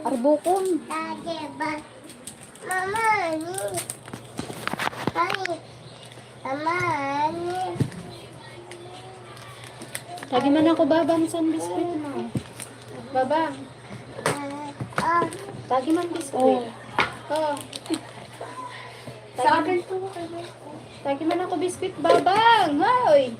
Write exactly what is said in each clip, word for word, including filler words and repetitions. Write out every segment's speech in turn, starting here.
Arbukon. Dati ba? Mama, ani? Ani? Mama, ani? Tagi man ako, Babang, san biskwit mo. Babang. Ah, ah. Tagi man biskwit. Oh. Oh. Sa akin to. Tagi man ako biskwit, Babang. Hoy!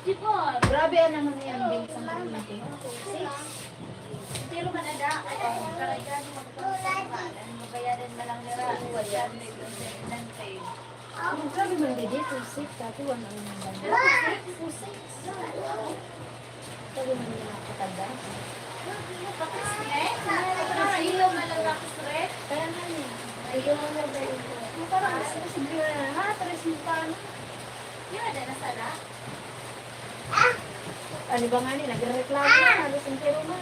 Dati ba? Grabe, ano naman yan, Bin, sa mga meeting? Six? Pero manada, ay, ay, karagyan mo, mabayadan mo lang nila. Ang grabe man din dito, six, dati one ang nandang. Six, six. Sabi mo nila, katanda. Kaya nga niya. Ayun ang nandang ito. Yung parang mas posible na, ha? Tres mil pa, ano? Yun, ada na sana. Ano ba nga ni? Nagreklamo na, halos ang pero na.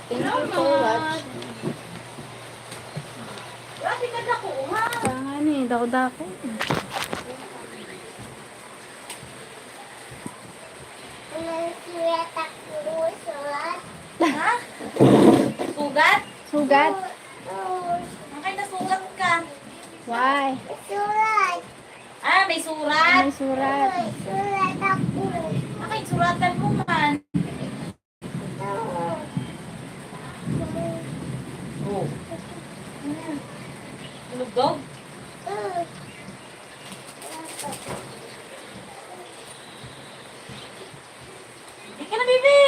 Thank you for watching. Grabe ka dako, ha? Kaya nga ni, dako-dako. Nagsulat ako, sulat. Ha? Sugat? Sugat? Oo. Ang kaya nasugat ka? Why? Sulat. Ah, may surat? May surat. May sulat ako. Ang kaya suratan mo man? Oo. Oh. Tulog daw? Oo. Di ka na, baby!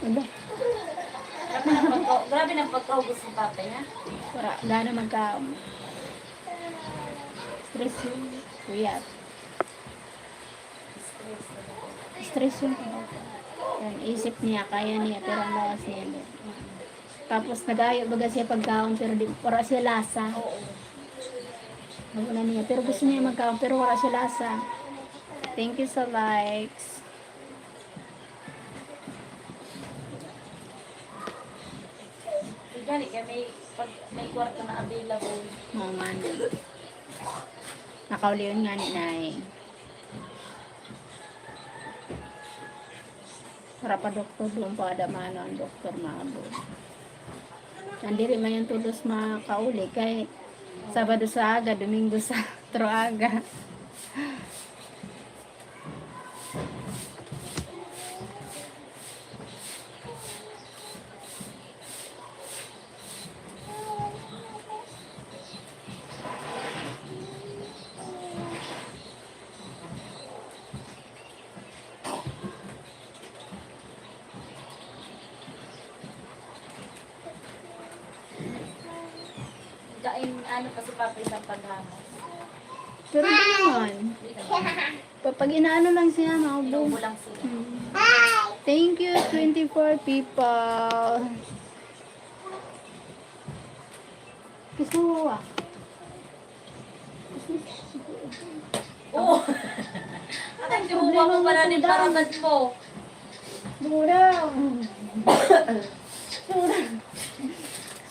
Ano? Grabe ng pagka-, grabe ng pagkaubos ni Papa, ha? Wala, wala na magkaon. Stress yun. Kuya. Stress yun. Ang isip niya, kaya niya, pero ang lawas niya, hindi. Tapos nag-ayo baga siya pagkaon, pero di, wala siya lasa. Oo. Wala niya, pero gusto niya magkaon, pero wala siya lasa. Thank you sa likes. Gani kaya may, pag may kwarto na available. Oo nga, no. Nakaulion nga ni Nay. Para pa doktor doon pa, ada maano ang doktor, maabot. Nandiri man yung tulos makauli kay Sabado sa aga, Domingo sa troaga. Kain, ano pa si Papa isang paghangos? Pero di naman. Di naman. Pag inaano lang siya, maubo. Inuubo lang sila. Mm. Thank you, twenty-four people. Gusto mo ah. Oo. Ang problema mo pala ni Parabat mo. Mura. Mura.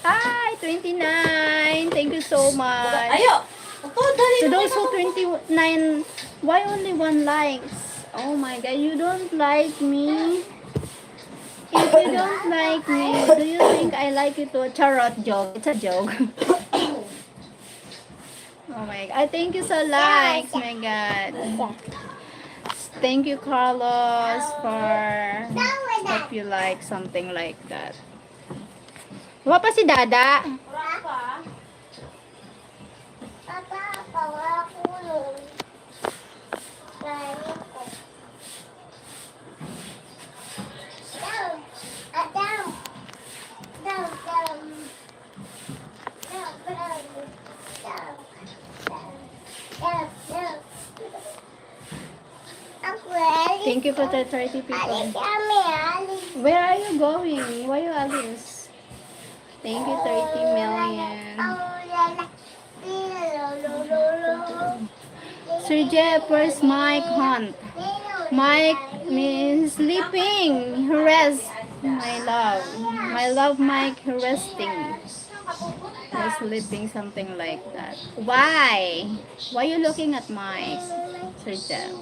Hi, twenty-nine. Thank you so much. Ayo. Ito, dali. To those who twenty-nine, why only one likes? Oh my God, you don't like me? If you don't like me, do you think I like you too? Charot, joke. It's a joke. Oh my God. Thank you sa likes, my God. Thank you, Carlos, for hope you like something like that. Wa pa si Dada? Papa, pawala ko nun. Kaya ko. Down. Ah, down. Down, down. Down, down. Down. Down, down, down. Ako, alis. Thank you for the thirty people. Alis kami, alis. Where are you going? Why you alis? Thank you, thirty million. Sir Jeff, where's Mike Hunt? Mike is sleeping. He rest. My love. My love, Mike, he resting. He's sleeping, something like that. Why? Why you looking at Mike, Sir Jeff?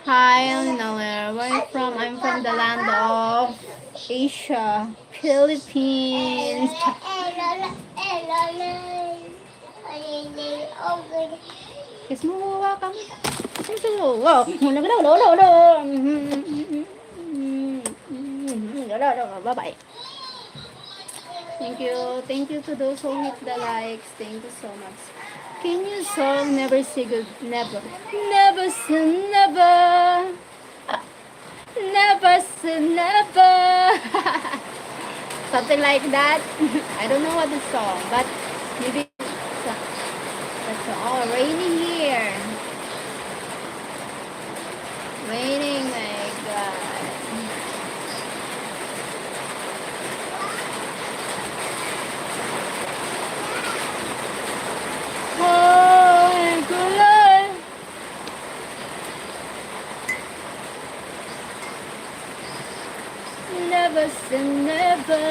Hi, Alinale. Where you from? I'm from the land of Asia, Philippines. Kiss mo, kami. Kiss mo. Wow. Bye-bye. Thank you. Thank you to those who hit the likes. Thank you so much. Can you song Never Say Good, Never? Never say never. Never say never. Something like that. I don't know what the song, but maybe it's a, it's all raining here. Raining, my God. Oh, my God. Never say never.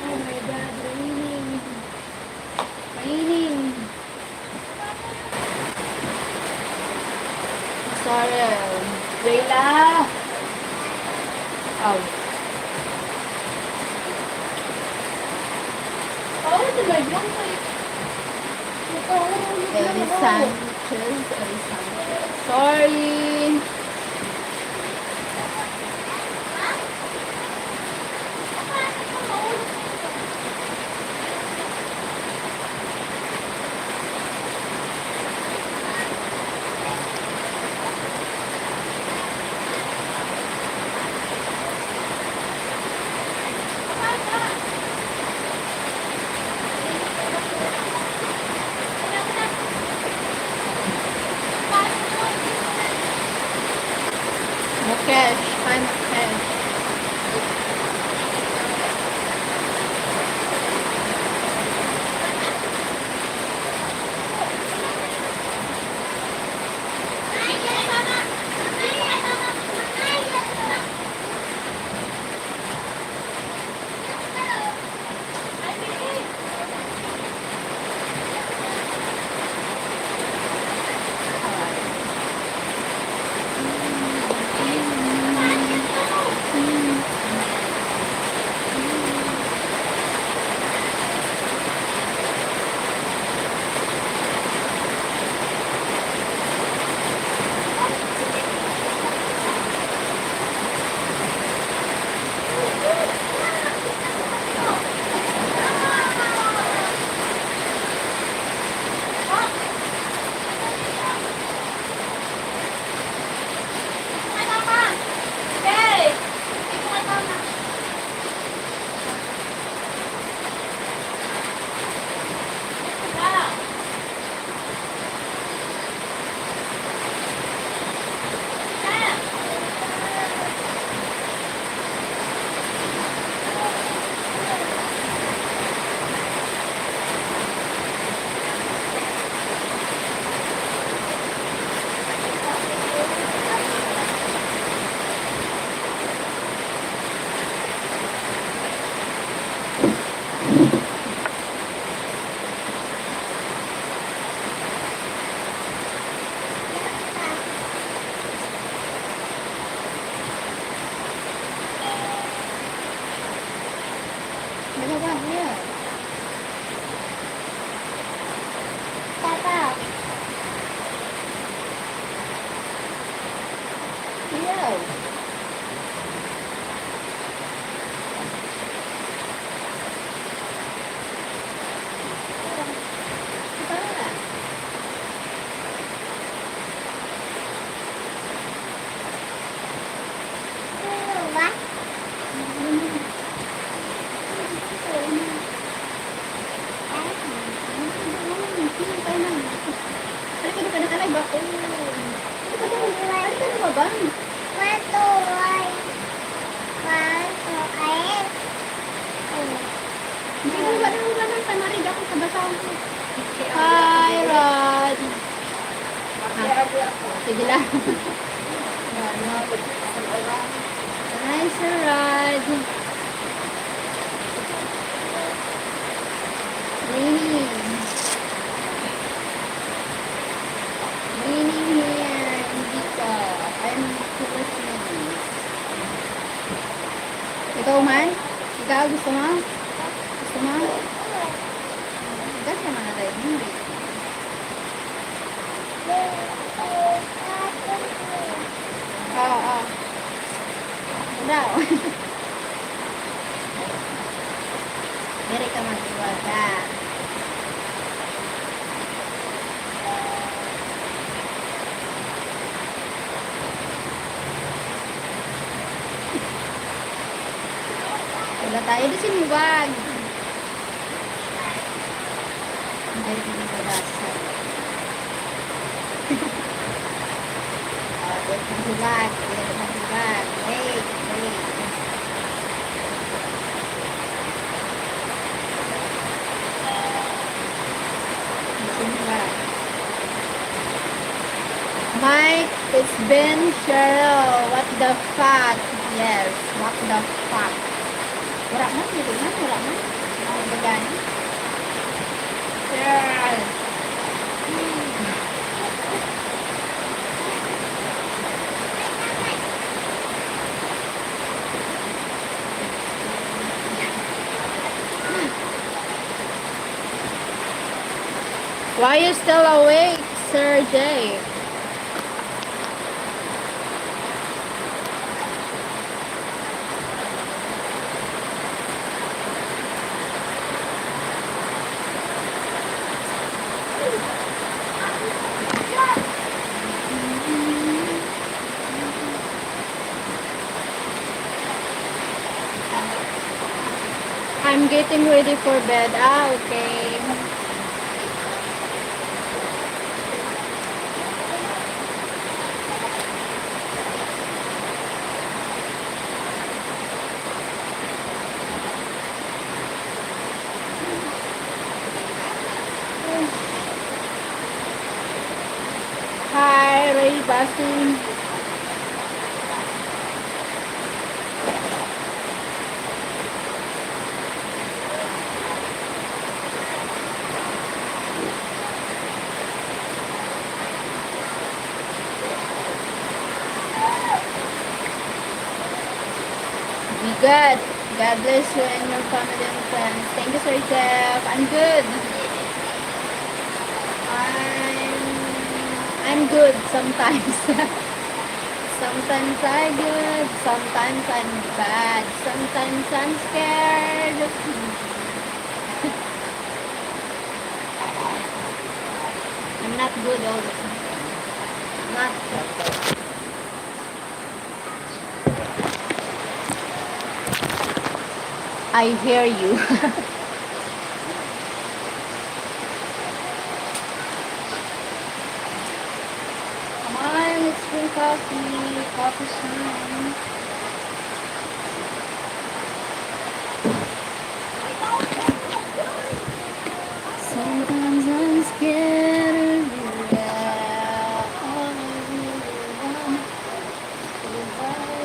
Oh my God, raining. Raining. Sorry. Leila! Oh. Oh, ito ba yun? Eli Sanchez, Eli Sanchez. Sorry. Mukesh, hi, Mukesh. Hello. One, two, three. One, two, three. Hindi mo ba naman ang tamarin ako sa basahan ko? Hi, Rod. Ah, sige lang. Hi, Sir Rod. Raining. Raining here in Bicol. I'm Philippines. Ikaw man? Ikaw, gusto mo? Gusto mo? Ganyan naman na tayo. Oo, oo. Daw. Diri ka maghiwaga. Wala tayo di sinuwag. Ang galing ng babasa. Ah, dito ang hiwag, dito ang hiwag. Wait, wait. Dito ang hiwag. Mike, it's Ben Cheryl. What the fuck? Yes, what the fuck? Wala man, hindi man, wala man. Ang gagani. Cheryl. Why you still awake, Sir Jay? I'm getting ready for bed. Ah, okay. Hi, Ray Basing. Be good. God bless you and your family and friends. Thank you, Sir Jeff. I'm good. I'm, I'm good sometimes. Sometimes I good, sometimes I'm bad, sometimes I'm scared. I'm not good all the time. Not I hear you. Come on, let's drink coffee. Coffee time. Sometimes I'm scared of you, yeah. All I really want is love.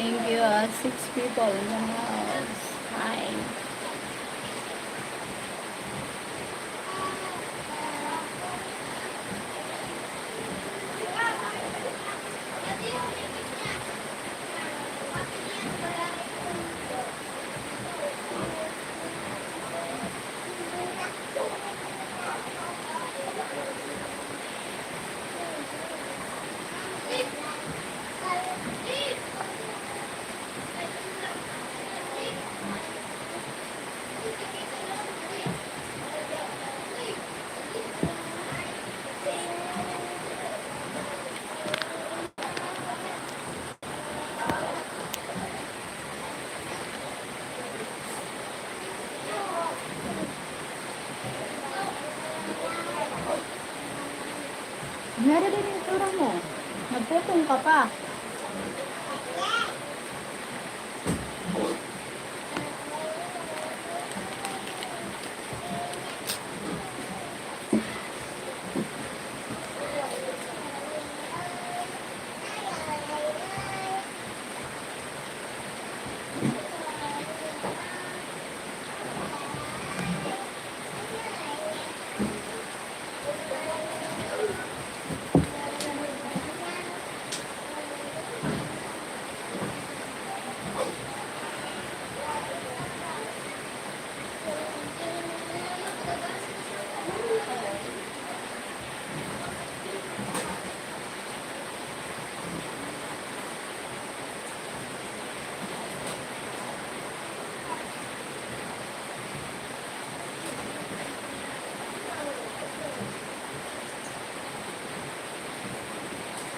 Thank you, uh, six people in the house. Hi. Meron din yung itsura mo. Nagpupong ka pa.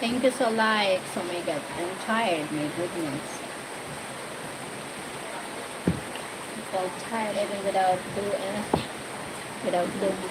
Thank you sa likes. Oh my God, I'm tired. My goodness. I felt tired even without doing anything. Without doing.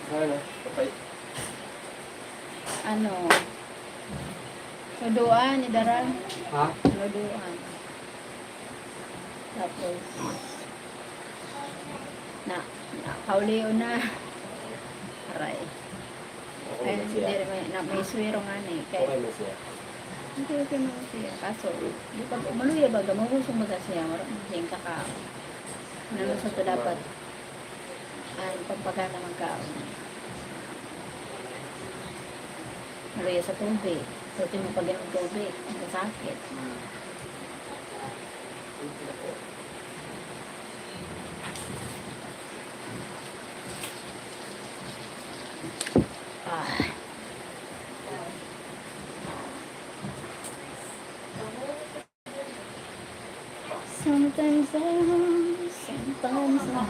Ano, patay. Ano? Luduan, idara. Ha? Luduan. Tapos, na, na, kaulion na. Aray. Ako Ay, na siya. Hindi, may, na, may swero nga ni. Kaya, okay na siya. Hindi, okay na siya. Kaso, di pa, maluya ba? Gamawusong baga siya. Wala, hindi yung kakaon. Ano sa to dapat? Ay, pampagana magkaon. Maluya sa tubig. Pwede mo pag inom tubig. Ang sakit. Ah. Sometimes I, sometimes I.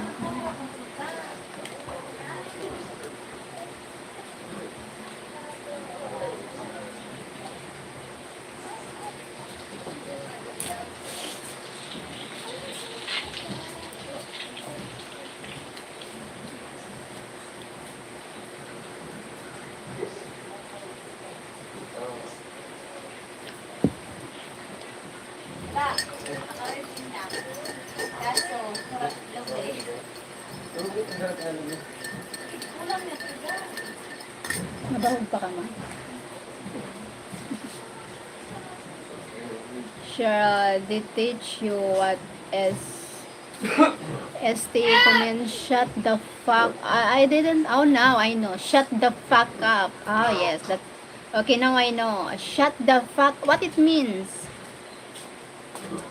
Cheryl, they teach you what is S T comment? Shut the fuck. I, I didn't. Oh, now I know. Shut the fuck up. Oh, yes. That. Okay, now I know. Shut the fuck. What it means?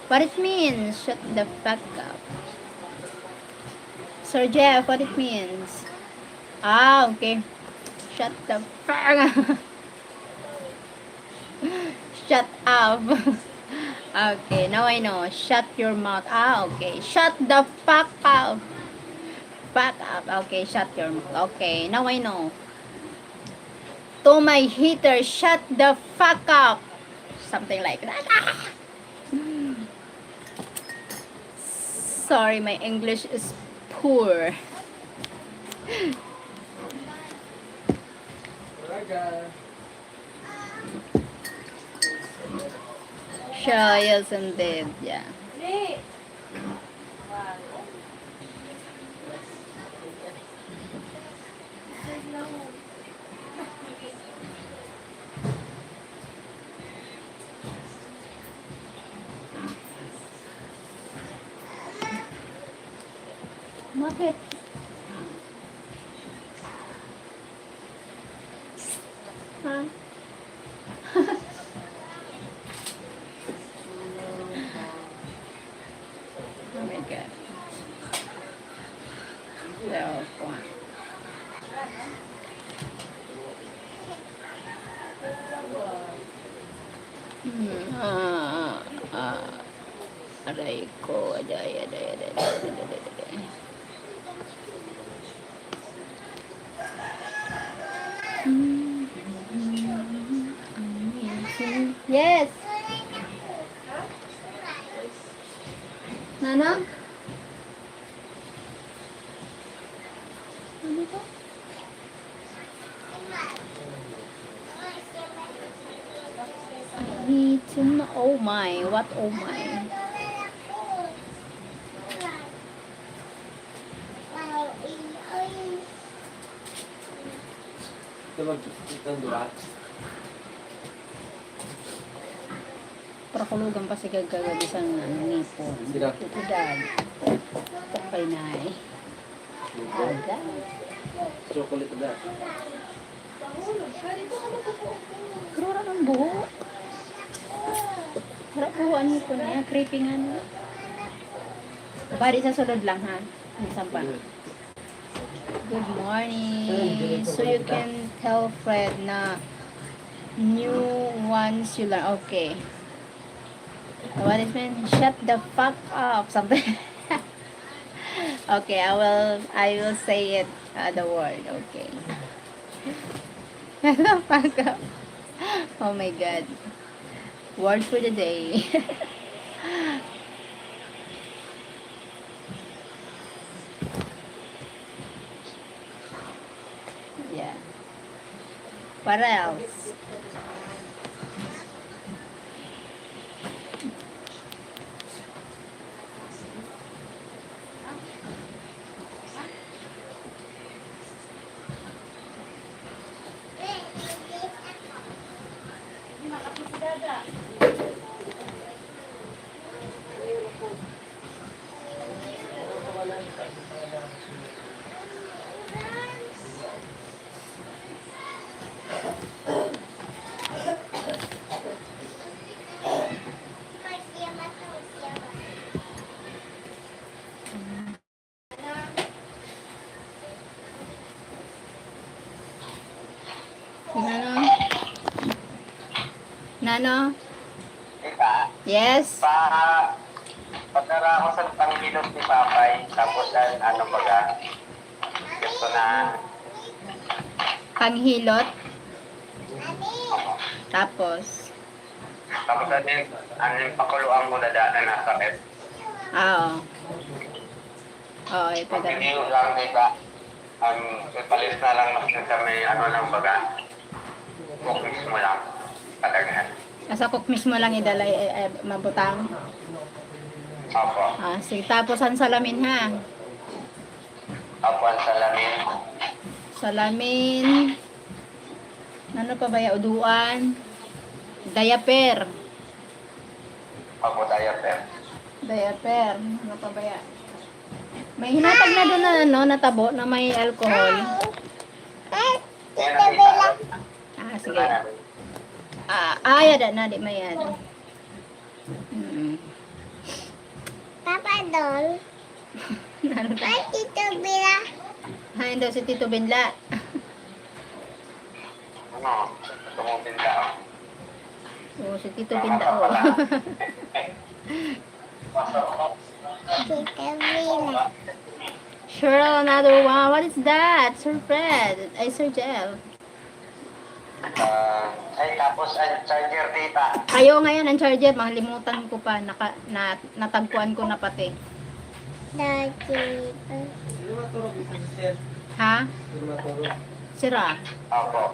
What it means? Shut the fuck up. Sir Jeff, what it means? Ah, okay. Shut the fuck. Shut up. Okay, now I know. Shut your mouth. Ah, okay. Shut the fuck up. Fuck up. Okay, shut your mouth. Okay, now I know. To my hater, shut the fuck up. Something like that. Sorry, my English is poor. Siya, yes, indeed. Yeah. Bakit? Ha? Oh my God. So, hmm, ah, ah, aray ko, aday, aday, aday, aday, aday, aday, aday. Yes. Nana? Ano to? Need to know. Oh my, what oh my? Ito mag-, itong dura. Pakulugan pa si Gagagabi sa, ano, ngipon. Sira. Ito, Gag. Ito kay Nay. Aga. Chocolate na. Krura ng buho. Harap buho, ano ito na yan? Creepy nga na. Bari sa sulod lang, ha? Minsan pa. Good morning. So you can tell Fred na new ones you learn. Okay. What is mean? Shut the fuck up. Something. Okay, I will, I will say it, uh, the word. Okay. Shut the fuck up. Oh my God. Word for the day. Yeah. What else? Nano? Nano? Tita, yes? Pa, padara ako sa panghilot ni Papay, tapos an-, ano baga, gusto na. Panghilot? Tapos? Tapos ano yung, ano yung pakuluan mo, dada, na nasa ref? Ah, oo. Oo, ito daw. Pag hindi lang, tita, ang ipalis na lang, mas sa may, ano lang baga, cook mismo lang. Padaghan. Ah, sa cook mismo lang idala, eh, eh, mabutang? Opo. Ah, sige. Tapos ang salamin, ha? Opo, ang salamin. Salamin. Ano pa ba ya? Uduan. Diaper. Ako diaper. Diaper. Ano pa ba yan? May hinatag na doon na ano, natabo na may alcohol. Kaya nakita ko. Ah, sige. Ah, ah, yada na, di may yan. Mm. Papa Dol. Ay, Tito Bila. Hain daw si Tito Binla. Ano? Tumubin ka. Oo, si Tito Binla, oh. Tito Bila. Cheryl, another one. What is that? Sir Fred. Ay, Sir Jeff. Ah, ay, tapos ang charger, tita. Ayaw ngayon ang charger. Mahalimutan ko pa. Naka, na, natagpuan ko na pati. Dati. Ha? Sira. Opo.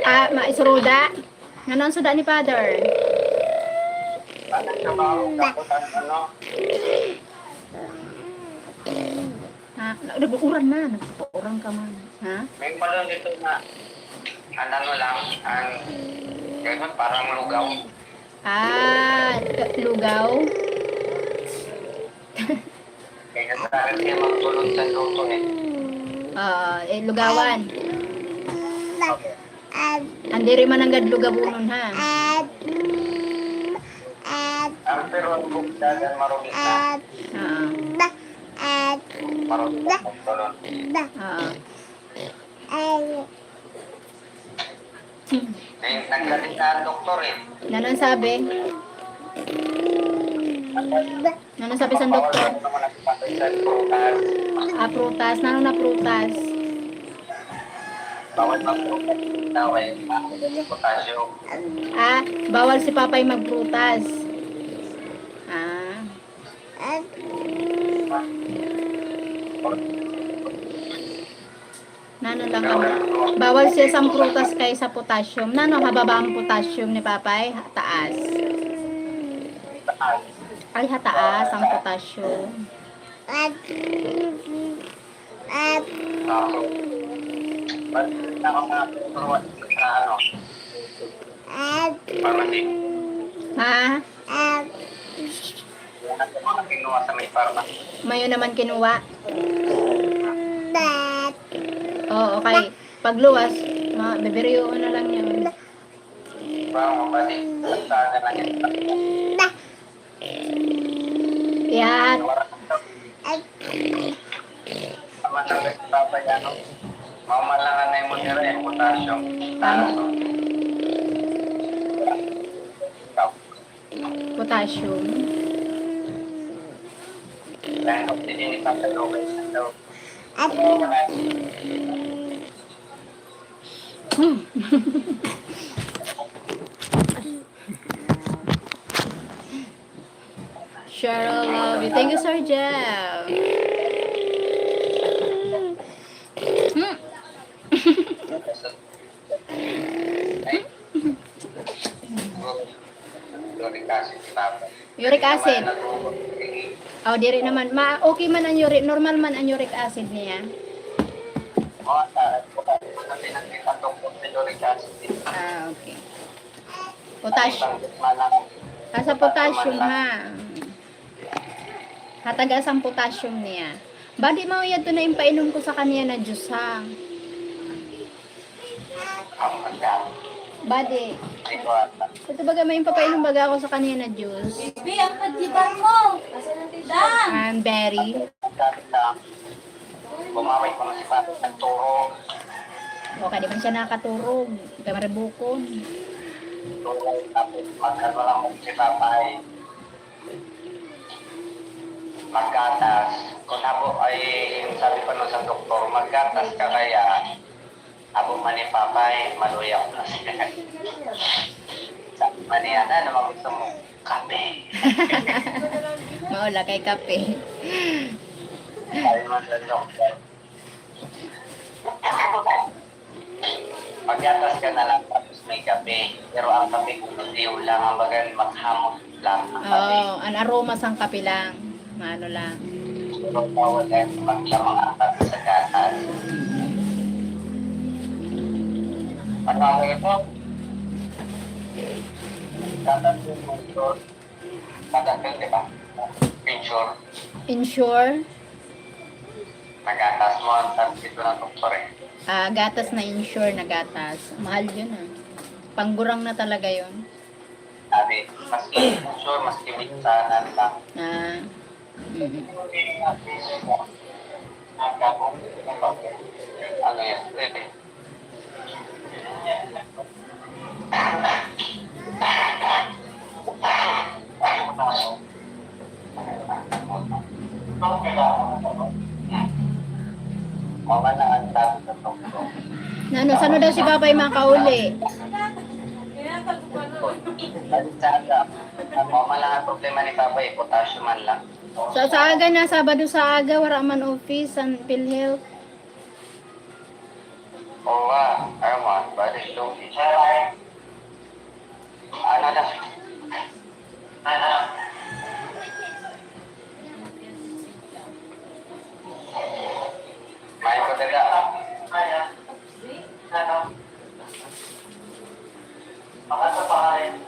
Ah, maisuruda? Nanon suda ni Father? Ha? Nag-uuran na. Nagpapauran ka man. Ha? May balon dito na, ang ano lang, ang, ganun, parang lugaw. Ah, lugaw? Kaya sa akin, kaya magtulog sa luto eh. Ah, eh, lugawan. Ang diri man nanggad lugabunon, ha? Ang pero ang bukdagan, marugit na. Ah, Marugit na ang tulog. ah. Eh, nagkadit na ang doktor eh. Nanon sabi? Nanon sabi sa doktor? Ano naman ang patay sa prutas? Ah, prutas. Nanon na prutas? Bawal mag-prutas. Bawal. Potasyo. Ah, bawal si Papay magprutas. Ah. Nano lang kami. Bawal siya sa prutas kay sa potassium. Nano, hababa ang potassium ni Papay? Taas. Ay, hataas ang potassium. Tapos, ba't na ako nga turuan sa ano? Pharmacy. Ha? Wala ko mga kinuha sa may pharmacy. Mayo naman kinuha. Oo, okay. Pagluwas, ma bibiriyoon na lang yan. Parang mabalik. Basta na lang yan. Yan. Wala ko. Tama na rin, Papa, yan, no? Mamalangan na yung mutira, yung potassium. Taas, no? Potassium. Kaya, hindi din ipapalugay sa daw. Hmm. Cheryl, love you. Thank you, Sir Jeff. Hmm. Uric acid, Papa. Uric acid. Oh, diri naman. Ma okay man ang uric, normal man ang uric acid niya. Mga sa, sa pinagkita doktor sa uric acid. Ah, okay. Potassium. Manang Ah, sa potassium, ha. Hatagas ang potassium niya. Badi, mao yadto na yung painom ko sa kaniya na juice, ha. ang pagkain. Badi. Hindi ko ata. Ito baga may papainom baga ako sa kaniya na juice. Bi, ang pagkibar mo. Dang! Ang berry. Sabi na, bumaway ko na si Papa, nagturo. O, kadi man siya nakaturog. Kamaribukon. Turo, tapos mag-ano lang mo si Papa ay maggatas. Kung habo ay, sabi pa nun sa doktor, maggatas ka kaya, habo man ni Papa ay, maluya ko na siya. Sabi pa niya, ano naman gusto mo? Kape. Maula kay kape. Sabi man sa doktor. Maggatas ka na lang, tapos may kape. Pero ang kape ko, hindi lang ang baga, maghamos lang ang kape. Oo, an aroma sang kape lang. Maano lang. Pero bawal yan, maglamang ang kape sa gatas. Ano ang ito? Gatas yung monitor. Gatas yun, di ba? Insure. Insure? Nagatas mo ang sabi dito ng doktor eh. Ah, gatas na insure na gatas. Mahal yun ah. Panggurang na talaga yun. Sabi, mas insure, mas kimitsanan lang. Ah. Mm. Ano yan? Eh, Mama na ang sabi sa doktor. Na ano, saan daw si Papa yung makauli? Balik sa aga. Ang mama lang ang problema ni Papa eh, potassium man lang. Sa, sa aga na, Sabado sa aga, wala man office, ang PhilHealth. Oo nga, ano man, balik doon. Ano na? Ano? May ko dala. Ano? Makasapay.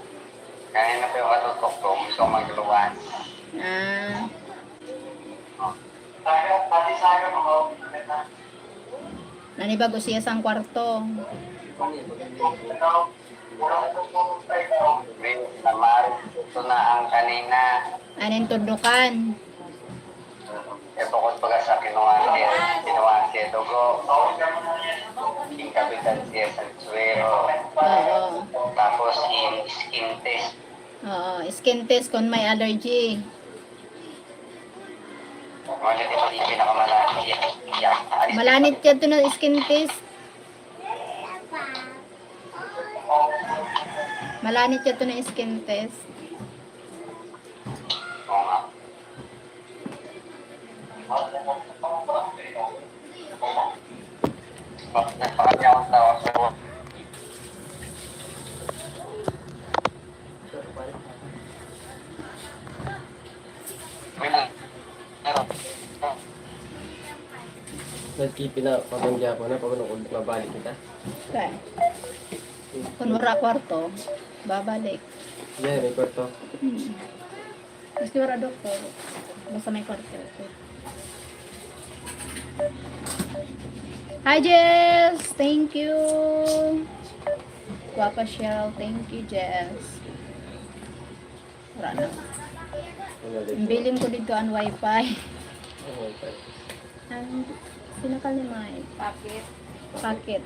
Kanina pa yung katutok ko, gusto ko magluwas. Ah. Saga, pati saga, mga Nanibago siya sang kwarto. May namarit ito na ang kanina. Aning tundukan. E bukod baga sa kinuha siya, kinuha siya dugo. Yung kapitan siya sa suwero. Oo. Tapos yung skin test. Oo, skin test kung may allergy. Wala, di ba, di pinakamalaki yan. Yan. Alis Malanit ka to na skin test. Malanit ka to na skin test. Oo nga. Bakit nagpakanya akong tawa sa Nagkipina pa man gyapon na, pag mabalik kita. Okay. Kung wala kwarto, babalik. Yan, may kwarto. Hmm. Mas wala doktor. Basta may kwarto. Hi, Jess! Thank you! Guapa Shell. Thank you, Jess. Wala na. Ano dito? Ang bilin ko dito ang wifi. Ang wifi. Ang sinakal ni Mike. Packet. Packet.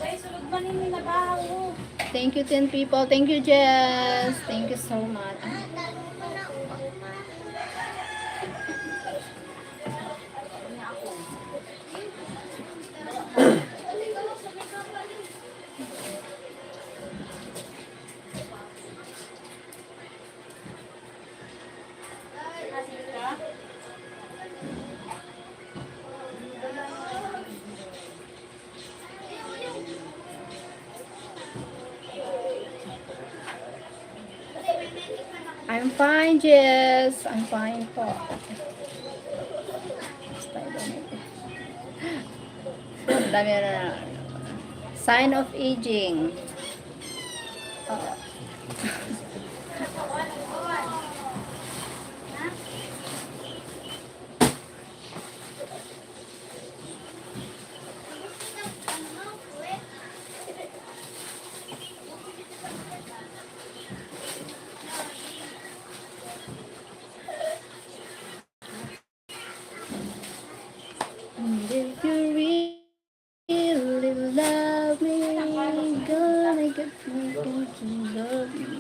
Ay, sulod man yung nabaho. Thank you, ten people. Thank you, Jess. Thank you so much. I'm fine, Jess. I'm fine po. Dami na. Sign of aging. Oo. And if you really love me, gonna get me, gonna love me.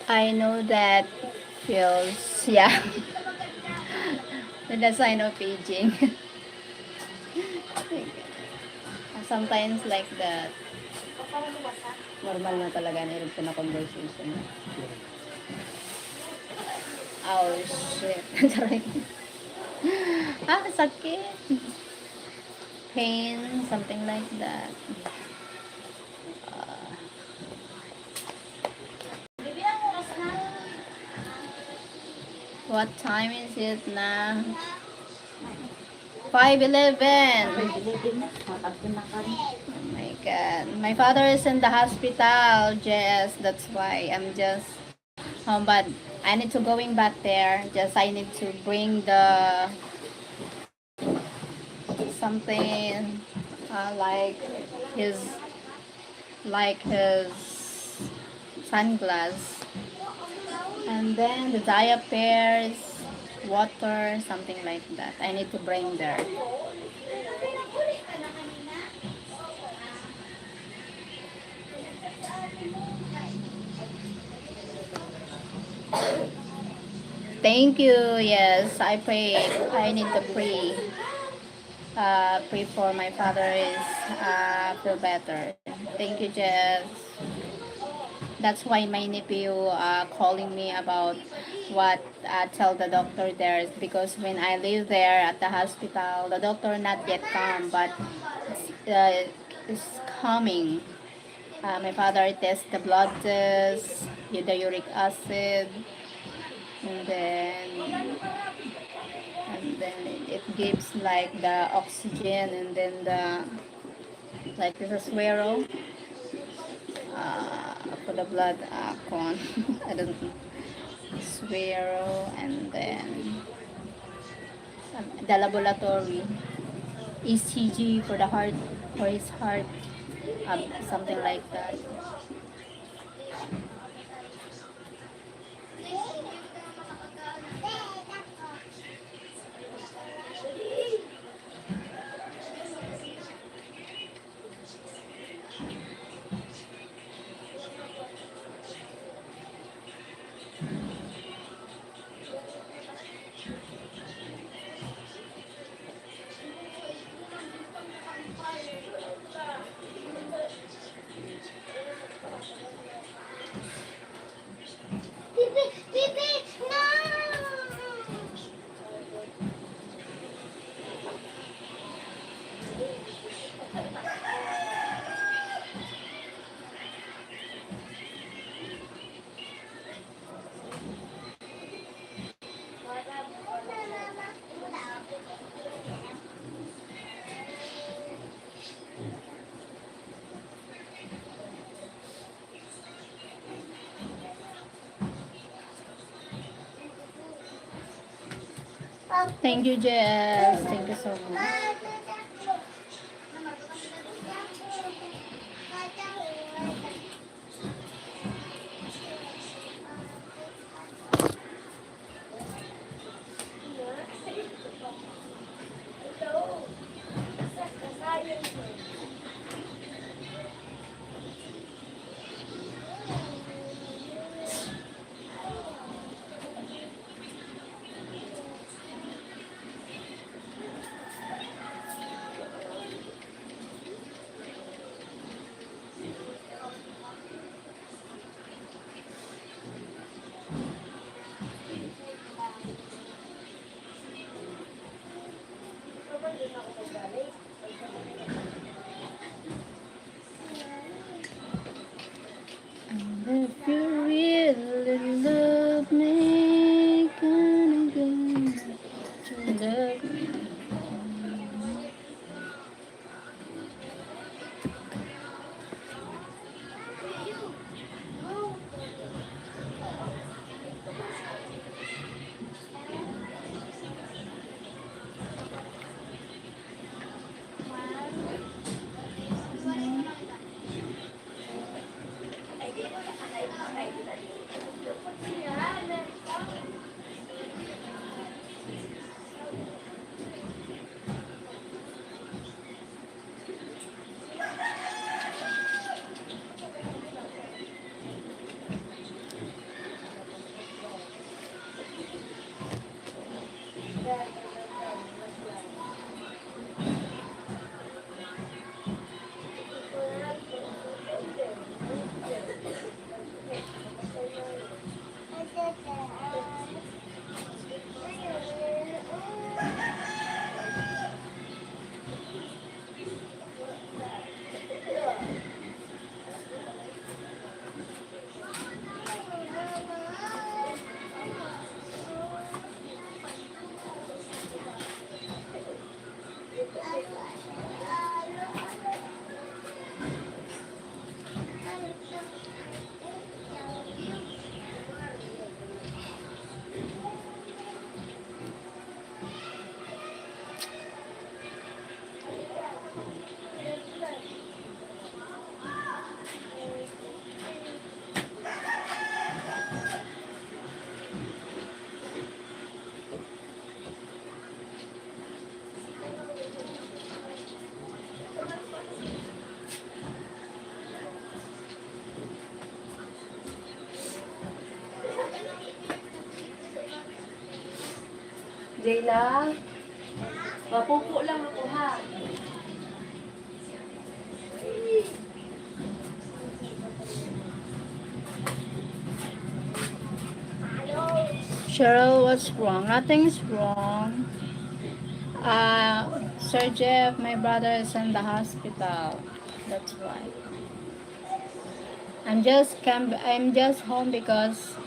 I know that feels, yeah. With the sign of aging. Sometimes like that. Normal na talaga na irog na conversation. Oh, shit. Sorry. Ah, sakit. Pain, something like that. Ah. What time is it now? Five eleven. Oh my God. My father is in the hospital, Jess. That's why I'm just home, but I need to going back there. Just I need to bring the something, uh, like his, like his sunglass, and then the diapers, water, something like that. I need to bring there. Thank you. Yes, I pray. I need to pray. Uh, pray for my father is, uh, feel better. Thank you, Jess. That's why my nephew, uh, calling me about what, uh, tell the doctor there is because when I live there at the hospital, the doctor not yet come, but, uh, is coming. Uh, my father test the blood test, the uric acid, and then, and then it gives like the oxygen, and then the, like, this is suero, uh, for the blood, uh, con, I don't know, suero, and then the laboratory, E C G for the heart, for his heart, um, something like that. Thank you, J S. Thank you so much. Day lang. Mapupo lang ako, ha? Cheryl, what's wrong? Nothing's wrong. Uh, Sir Jeff, my brother is in the hospital. That's why. I'm just come, I'm just home because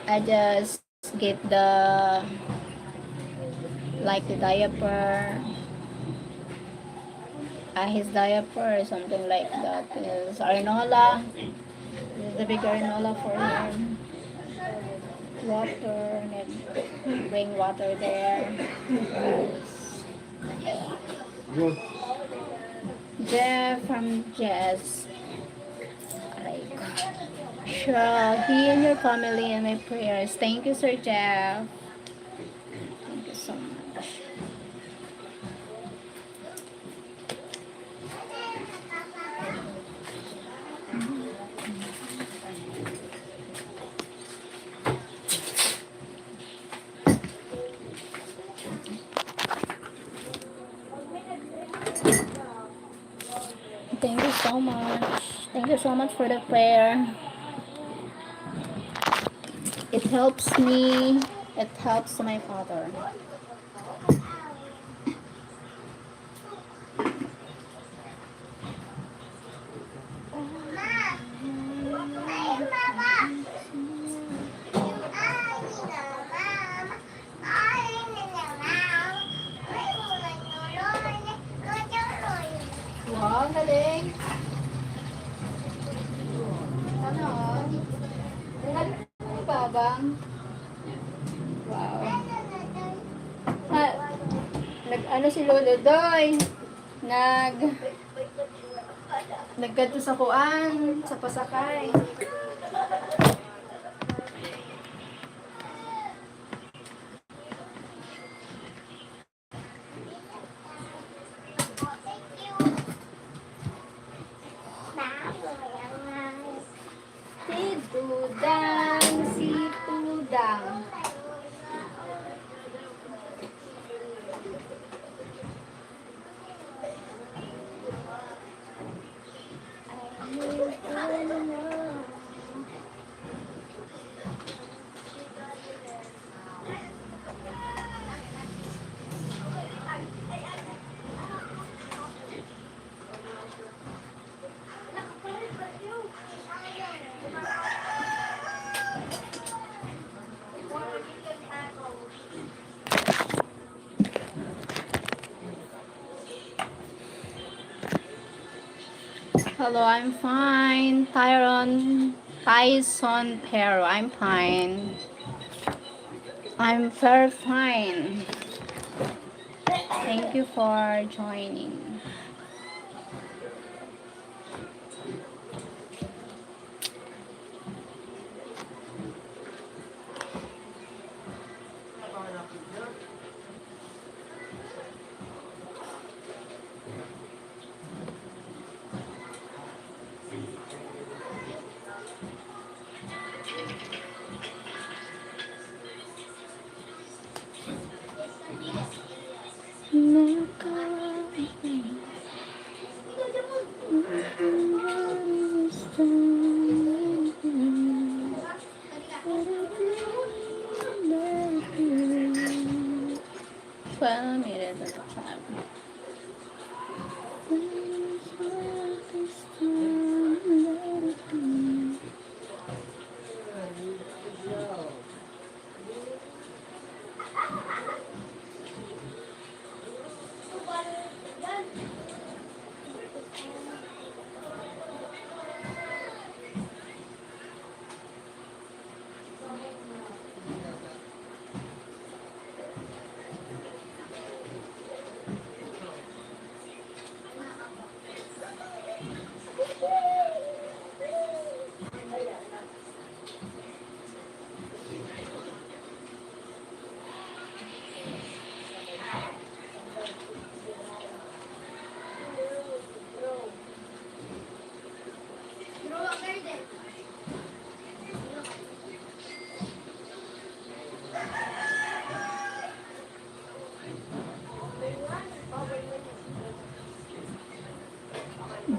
I just get the, like, the diaper, uh, his diaper or something like that. Is Arnola. This is the big Arnola for him. Water, and bring water there. Good. Jeff from Jess. Aray ko. Cheryl, he and your family in my prayers. Thank you, Sir Jeff. Thank you so much. Thank you so much. Thank you so much for the prayer. It helps me. It helps my father. Wow, galing. Sana all. Ang galing ni Babang. Wow. Ha, nag-ano si Lolo Doy? Nag, nagkadto sa kuan, sa pasakay. Si Dudang, si Tudang. Hello, I'm fine. Tyron, Tyson Pero, I'm fine. I'm very fine. Thank you for joining.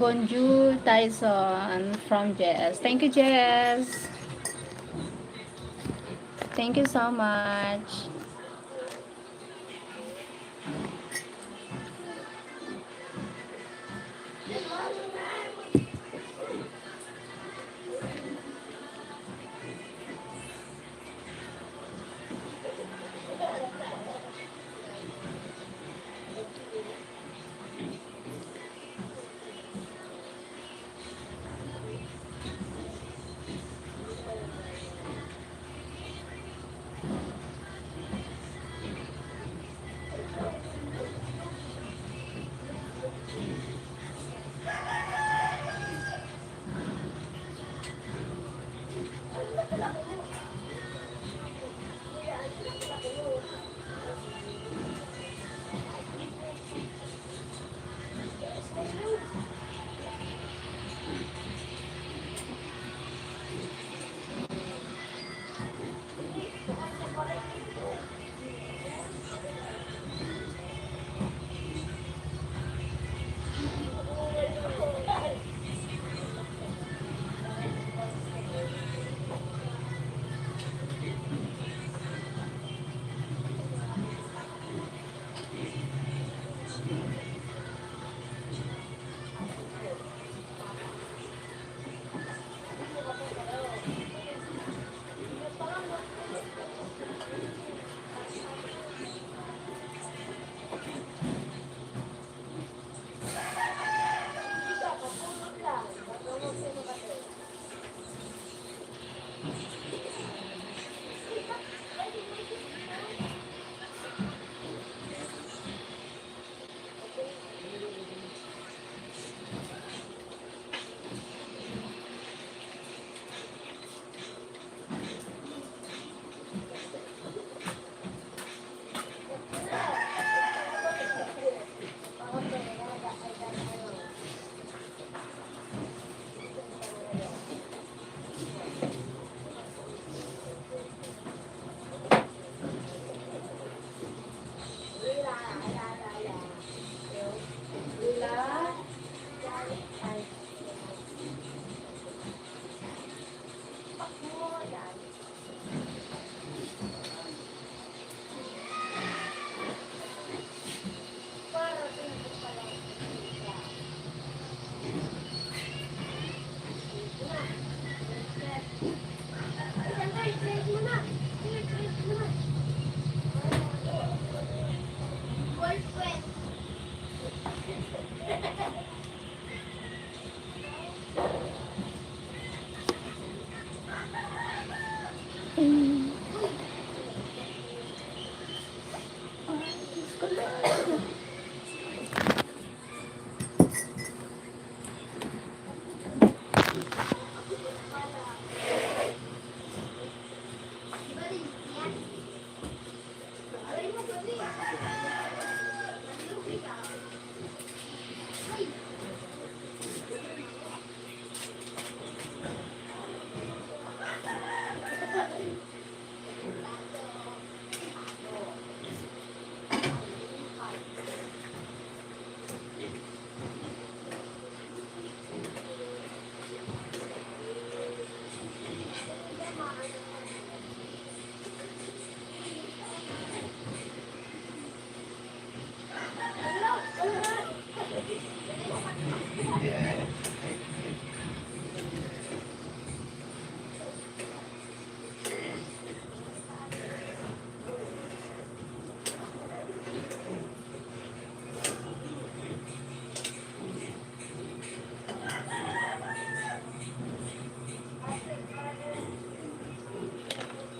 Bonjour, Tyson, from Jess. Thank you, Jess. Thank you so much.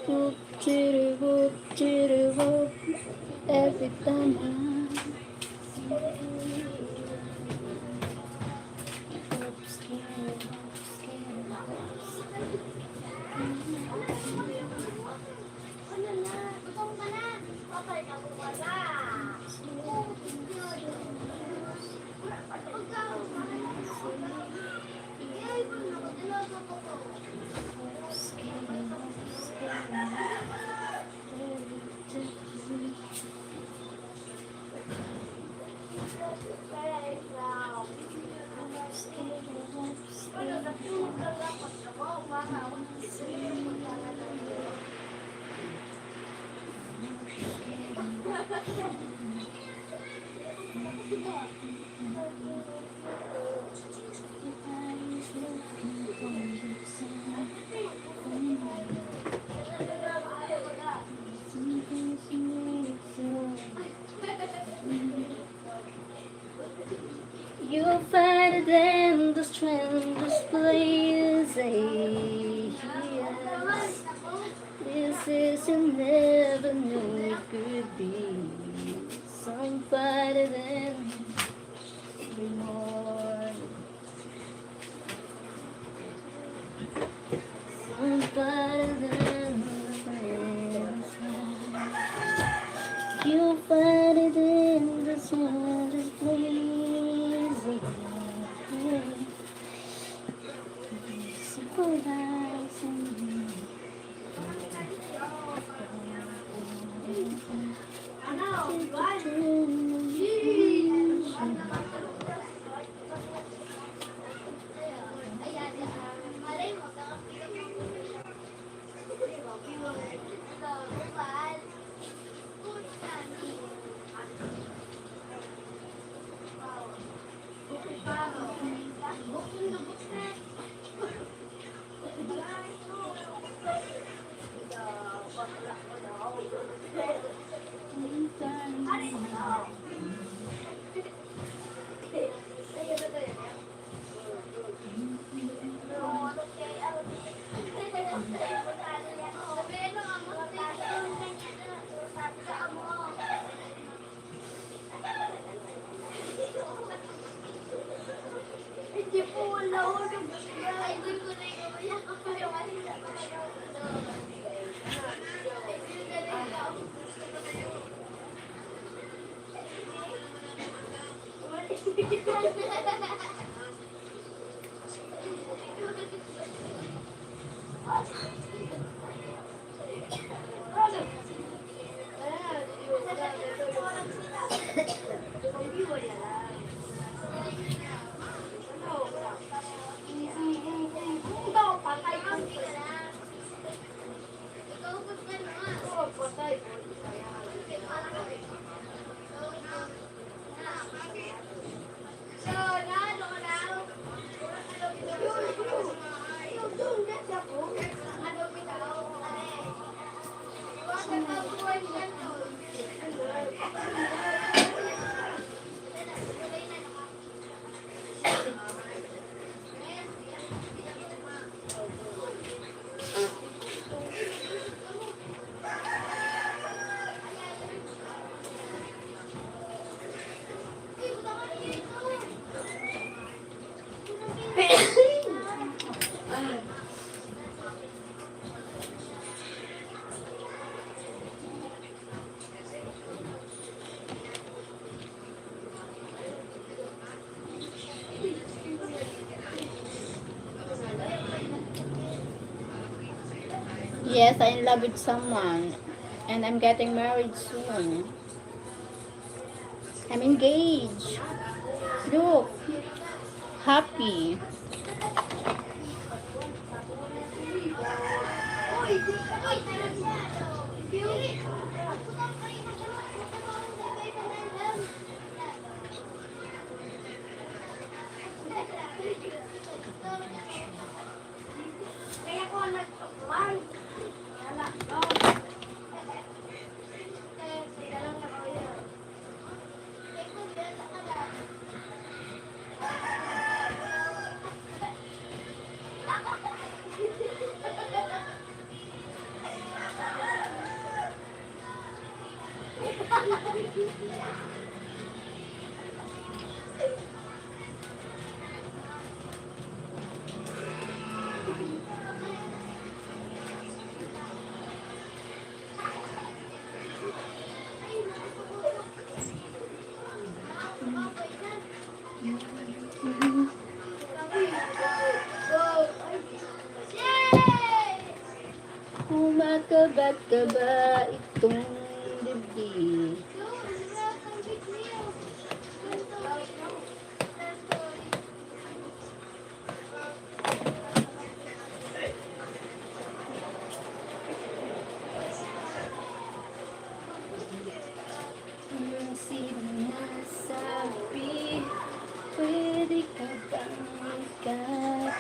Whoop, chitty, whoop, chitty, whoop. Every time I Then the strangest place, eh, yes. This is, you never knew it could be. Somebody then, every morning. Somebody then, you find it in the smallest place. Simple as Yes, I'm in love with someone, and I'm getting married soon. I'm engaged. Look. Happy. Kumakaba-kaba itong dibdib. Ang sinasabi, pwede ka bang magkatulog?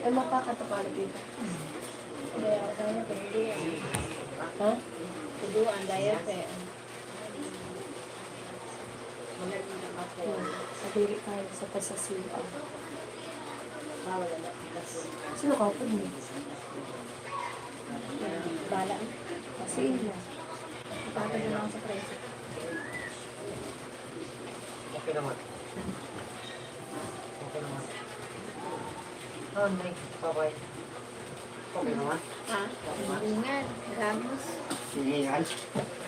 Ay, mapaka to pala dito. Kaya ako tayo, pwede yan. Ha? Tuduan, diet eh. Kadiri tayo sa pasasiwa. Sino ka po niya? Bala. Kasi yun lang. Ipatag na lang sa preso. Okay naman. Okay naman. Ah, may papay. Okay naman. Ha? Hiningan. Gamos. Hiningan.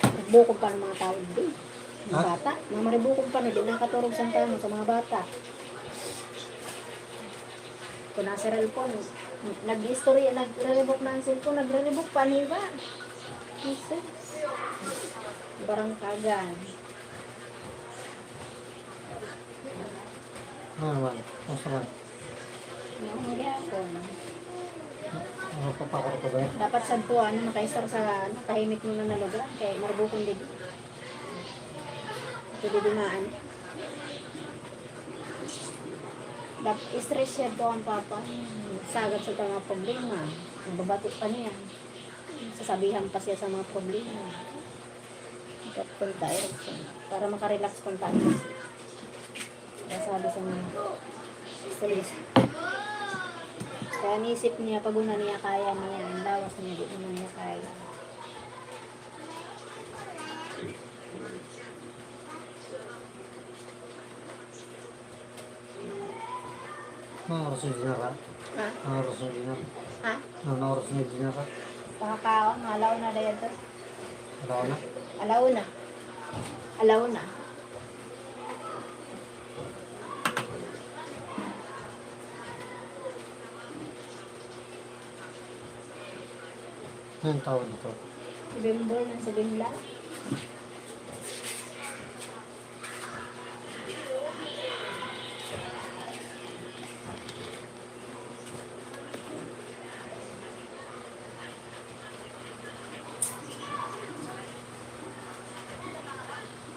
Nagbukog pa ng mga tao din. Mga Ha? Bata. Mga maribukog pa na din nakaturog sa tao sa mga bata. Kung nasa cellphone, nag-istorya, nagre-revoke na ang cellphone, nagre-revoke pa, ano ba? Jesus. Barangkagan. Ano naman? Ano naman? Yung huli ako. Ano pa pa ka ba? Dapat sa tuwa, ano, nakaisar sa ano, tahimik mo na na lugar. Kaya marbukong din. Ito di dumaan. Dap stress siya to ang papa. Sagad sa mga problema. Nagbabati pa niya. Sasabihan pa siya sa mga problema. Dapat punta, eh, para makarelax punta. Kaya sabi sa mga stress. Kaya naisip niya, pag una niya kaya niya, ang lawas niya, di naman niya kaya. Anong oras yung dinner, ha? Ha? Anong oras yung dinner? Ha? Anong oras yung dinner, ha? Pakakaon, mga alauna na yan to. Alaw na? Alauna. Alauna. Anong tawag nito? Bimbol ng Sabinla.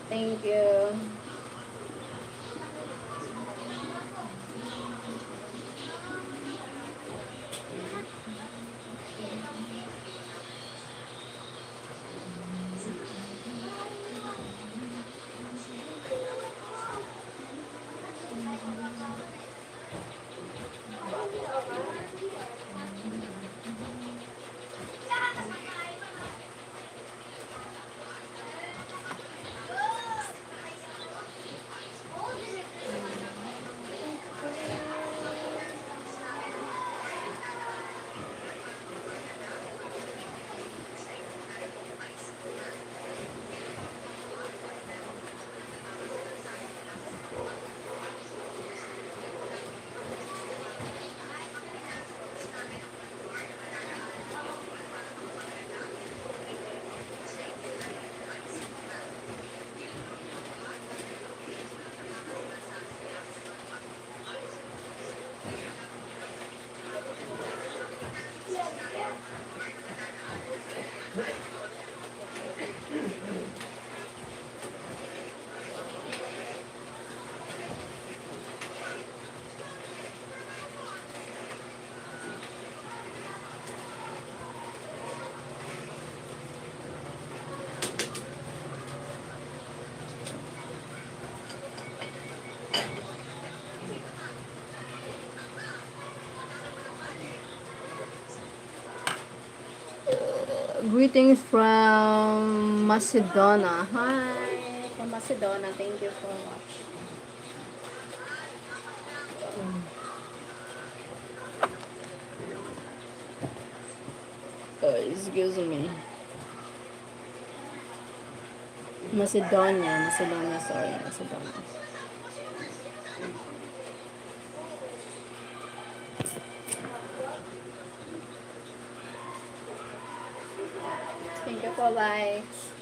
Thank you. Greetings from Macedonia. Hi, from Macedonia. Thank you for watching. Oh, excuse me. Macedonia, Macedonia, sorry, Macedonia. Thank you for likes.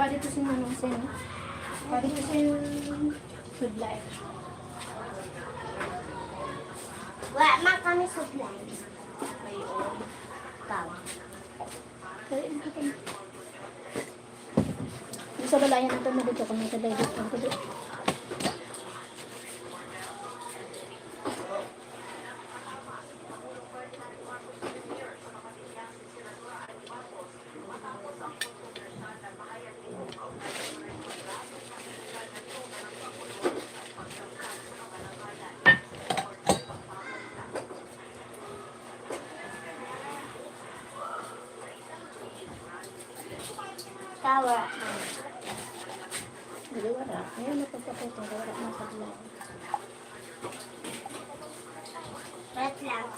Pwede to si Manong Sen. Pwede to si Sudlay. Wala man kami sudlay. May own. Ikaw. Dali, dito ka na. Yung sa balayan na ito, nandito kami sa dali. Dito. Tawa. Dili, wala. Ngayon, napagpaputong, wala na sa vlog. Wait lang.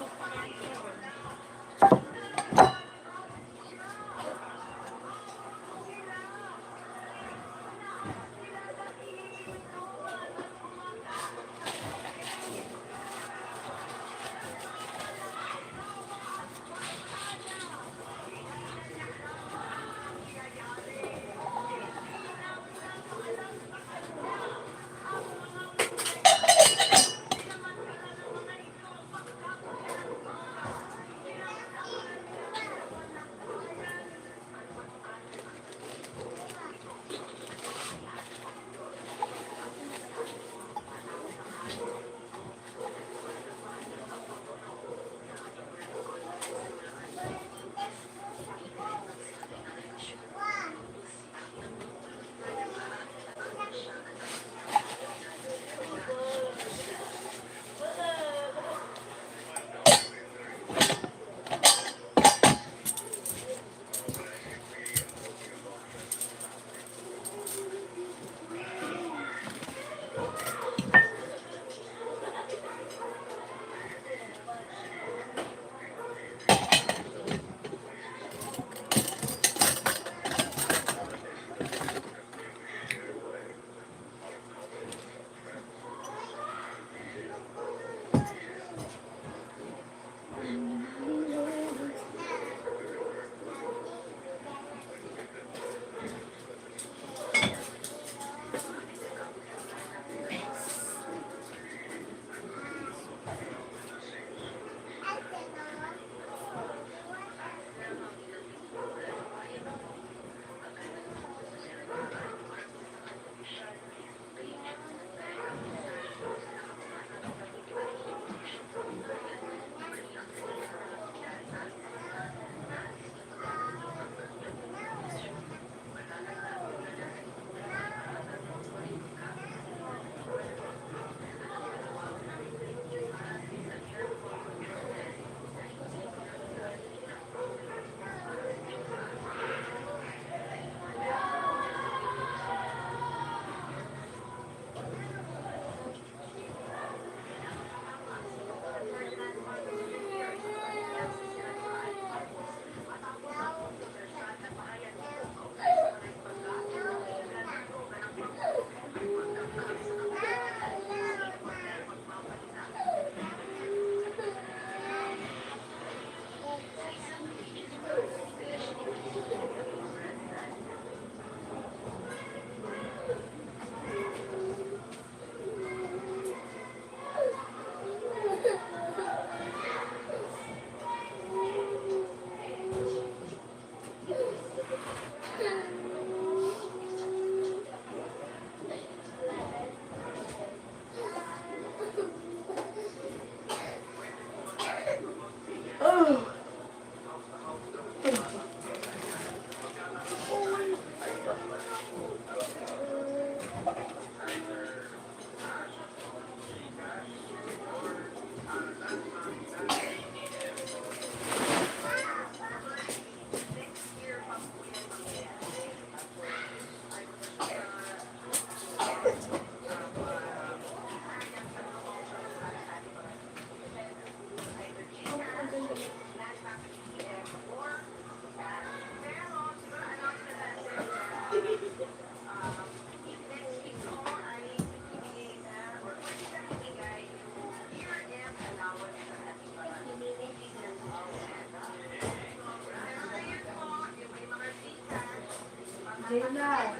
Ayun na.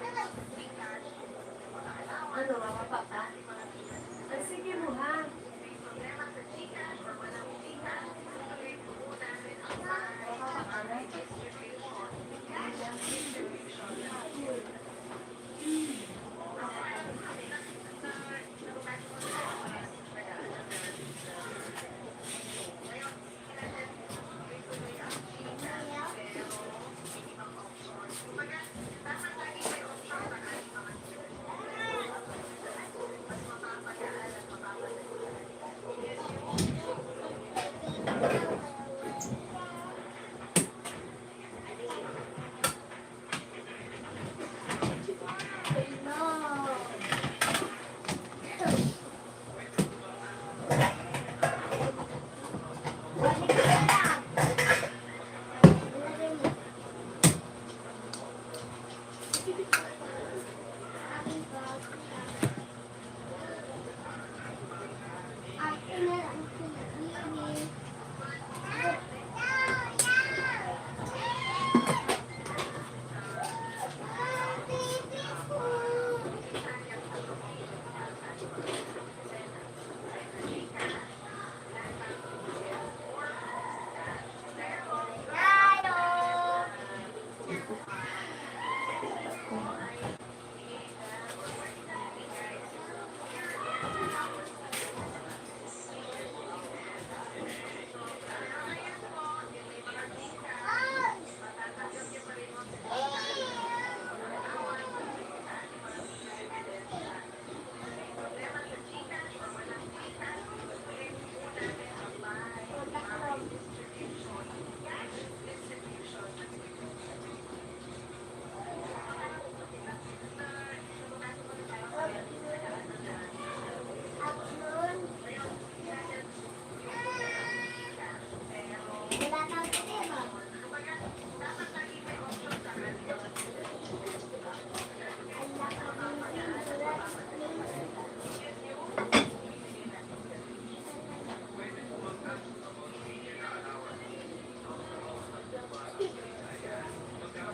Ano, mapapa ka? Ay, sige mo, ha?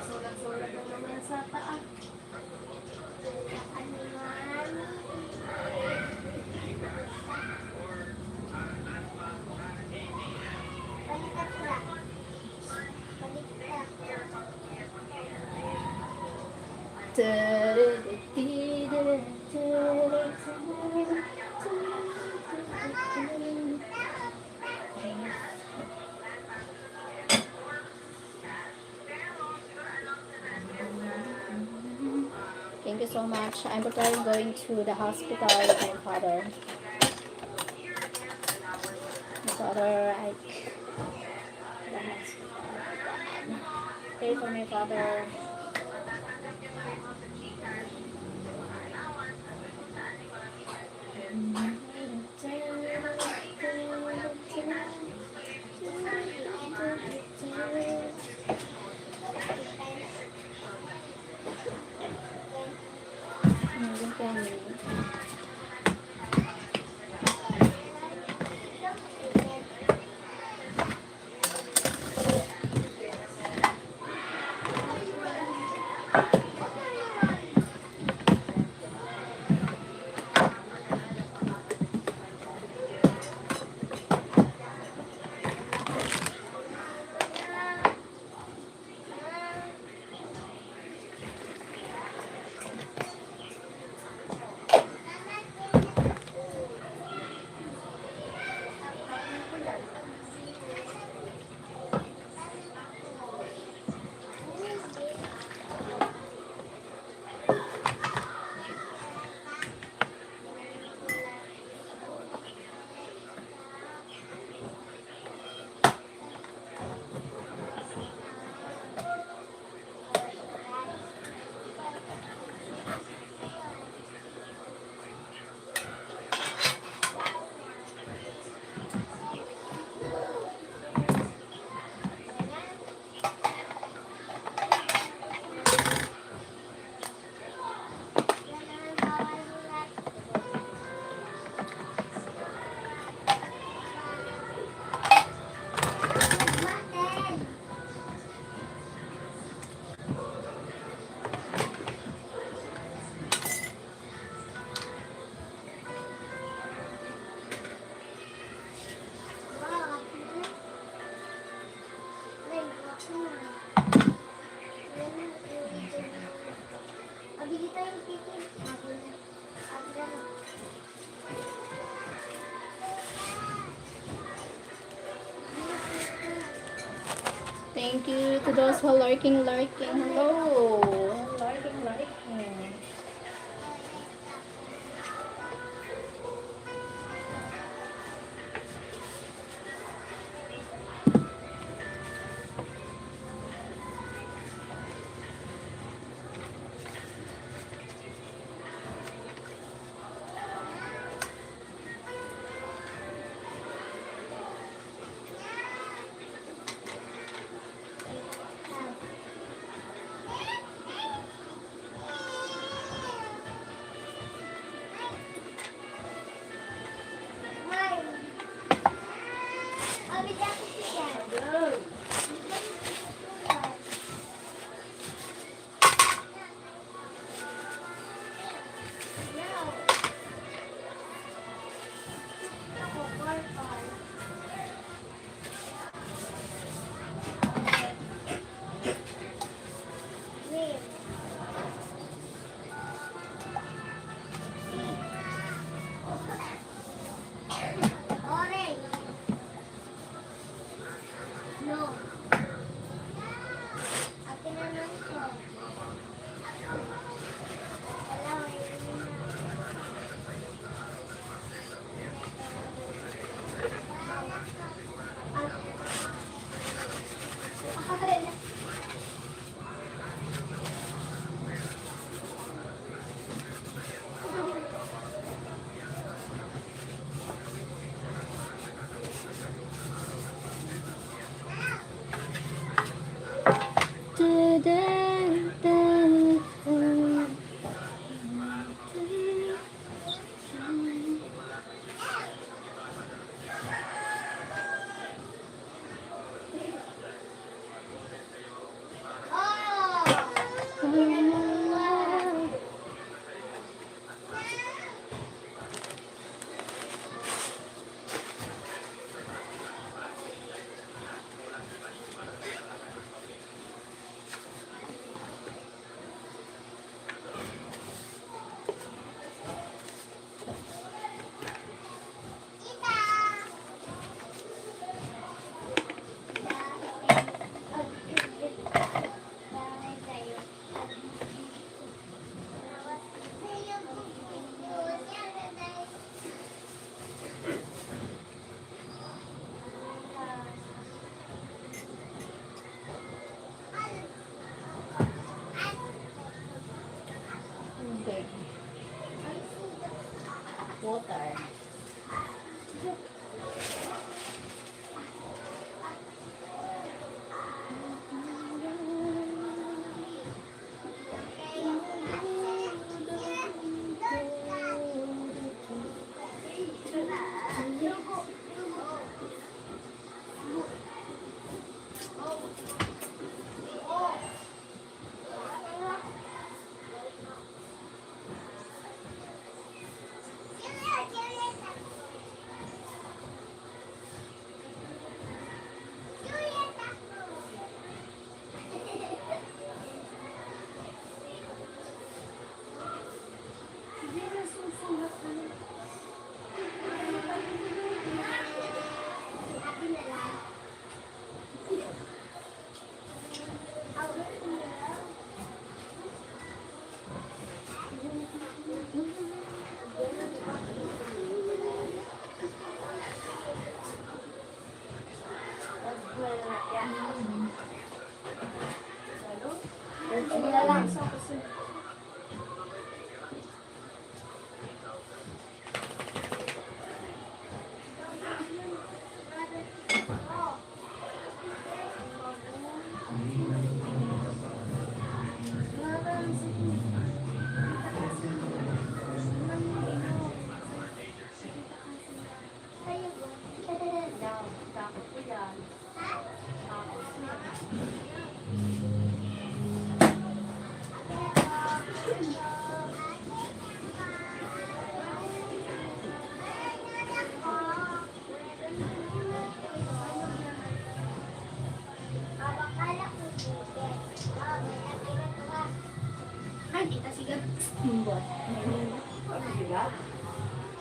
Sulat-sulat na naman sa taas. Thank you so much. I'm preparing going to the hospital with my father. My father, like, the hospital. Pray for my father. Thank you to those who are lurking, lurking. Hello. Lurking, lurking. Water.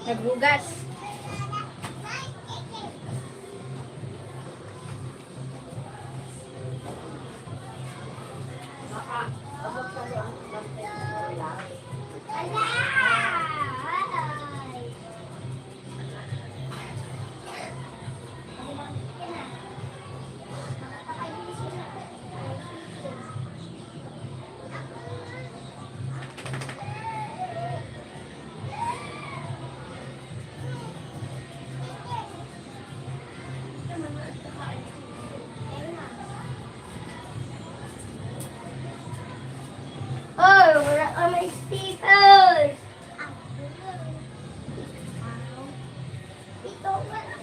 Naghugas. Oh, wala ka may stickers. Ito, wala.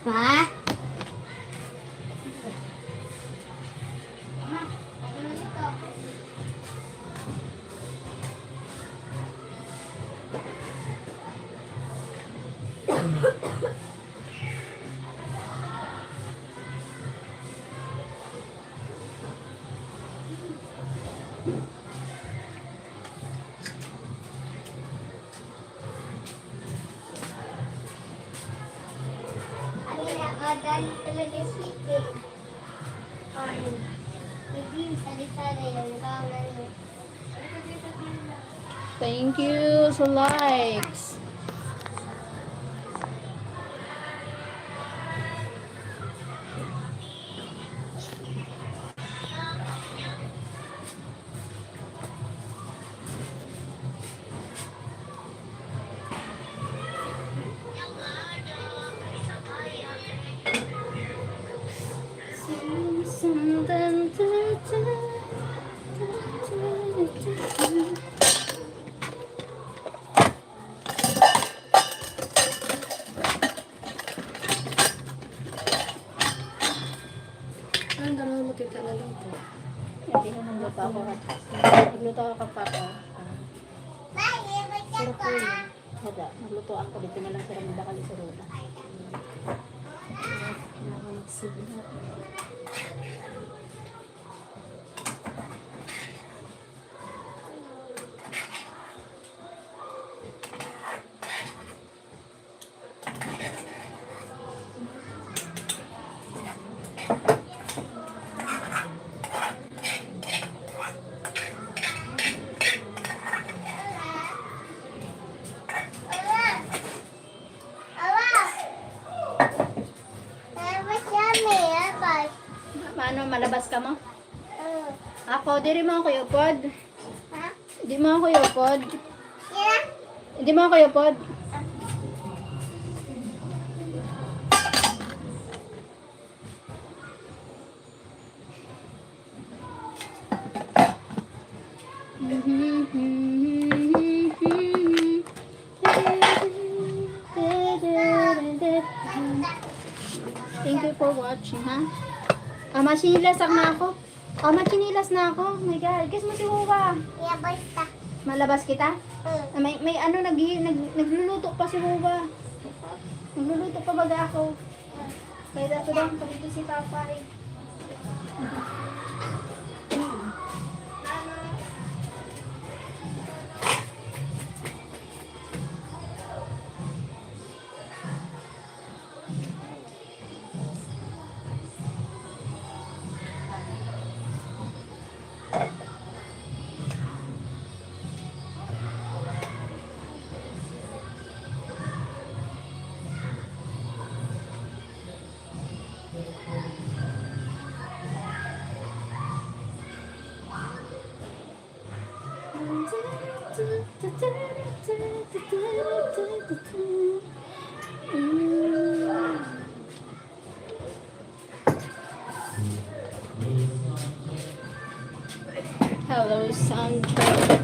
Ha? Thank you sa likes. Ang dami mo tita na lang po. Hindi naman luto ako. Nagluto ako kapapa. Pero po yun. Wala. Nagluto ako. Dito na lang sila magbakal sa loob. Sige na. Ano, malabas ka mo? Ako, diri mo ako iupod. Ha? Di mo ako iupod. Sila? Di mo ako iupod. Thank you for watching, ha? Ah, masilasak na ako. Oh, matsinilas na ako. My God, guess mo si Huwa. Yabas ka. Malabas kita? Mm. Ah, may, may ano, nag, nag, nagluluto pa si Huwa. Nagluluto pa baga ako. Kaya dato lang, pag ito si Papa eh. Hello, Sandra.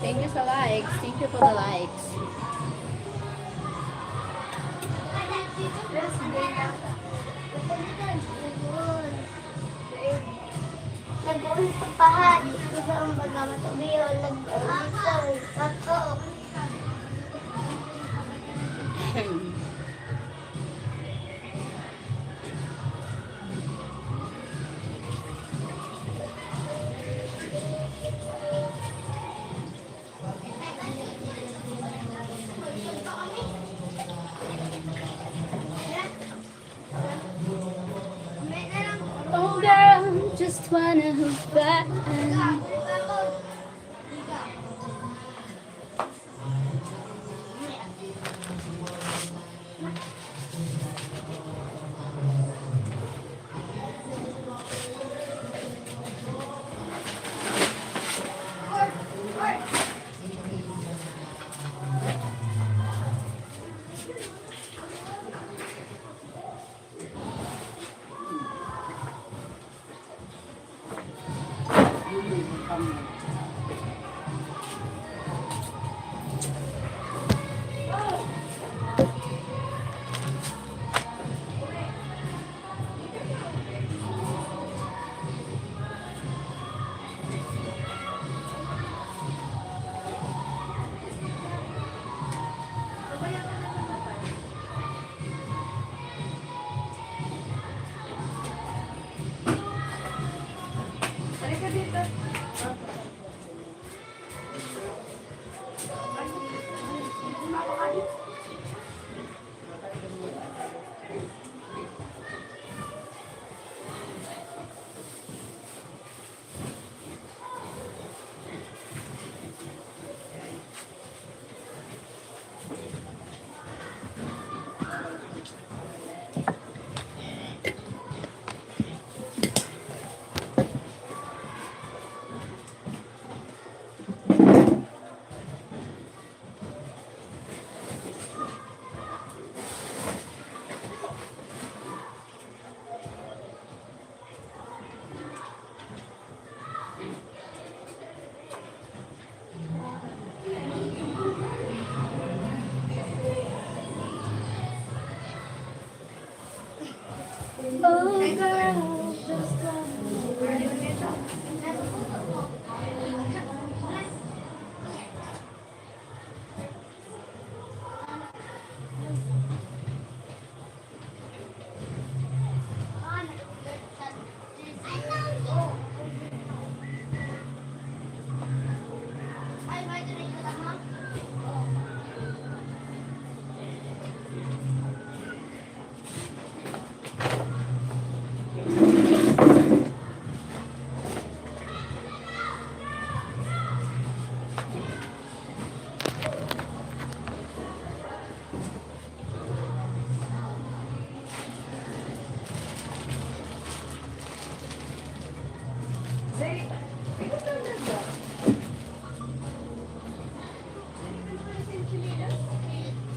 Thank you sa likes. Thank you for the likes. Nag-uwi pa pa, ha? Dito sa ang baga matubiyon, nag-uwi pa, eh. Ako. Oh, girl, just wanna hold back.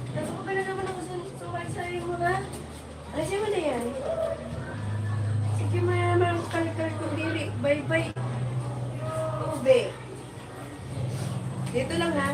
Nasuko ka na naman ako sa, sa, sa imo, ha? Alas mo na yan. Sige, mayaman ang kalkal kong diri. Bye-bye. Ube. Dito lang, ha?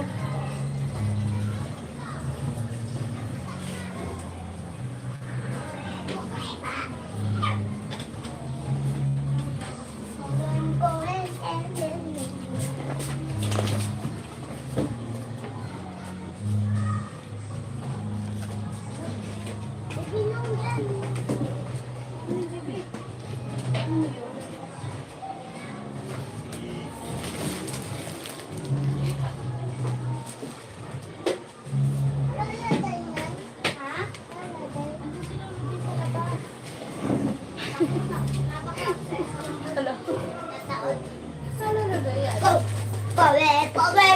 Pawe, pawe.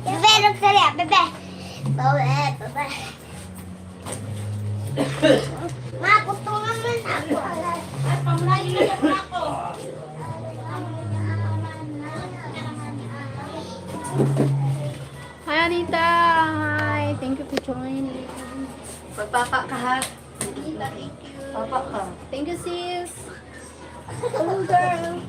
Bebe, rugtali, bebe. Pawe, pawe. Ma, gusto naman ako. At pamulayin na ako. Hi, Anita. Hi. Thank you for joining. Magpapa ka, ha? Anita, thank you. Papa ka. Thank you, sis. Hello, girl.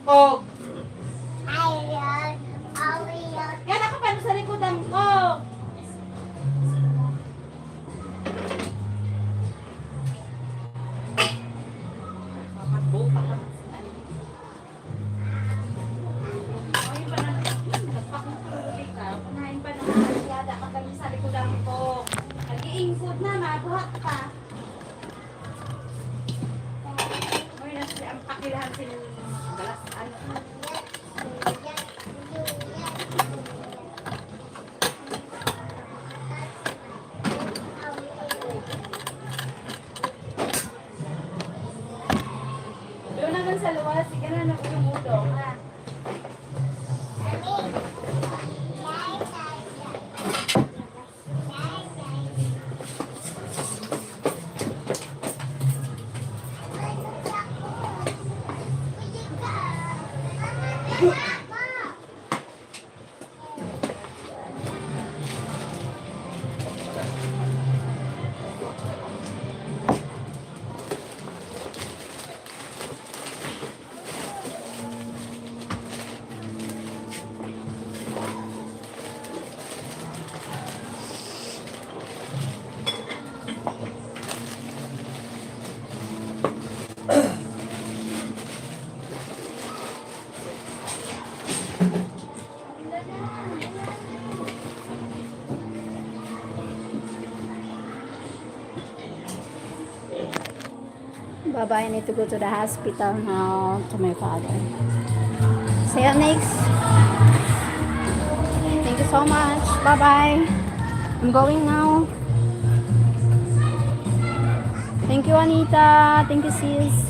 Oh! Yan, ako pa sa likodan ko. Ay, pa na, nagpakong ka. Unahin pa naman, yada ka kami sa likodan ko. Nag-iingkod na, mabuhat pa. Uy, nasa Ang pakilahan sin galas, ano. Doon naman sa luwas, sige na, nagulong-ulong, ha? Bye-bye, I need to go to the hospital now to my father. See you next. Thank you so much. Bye-bye. I'm going now. Thank you, Anita. Thank you, sis.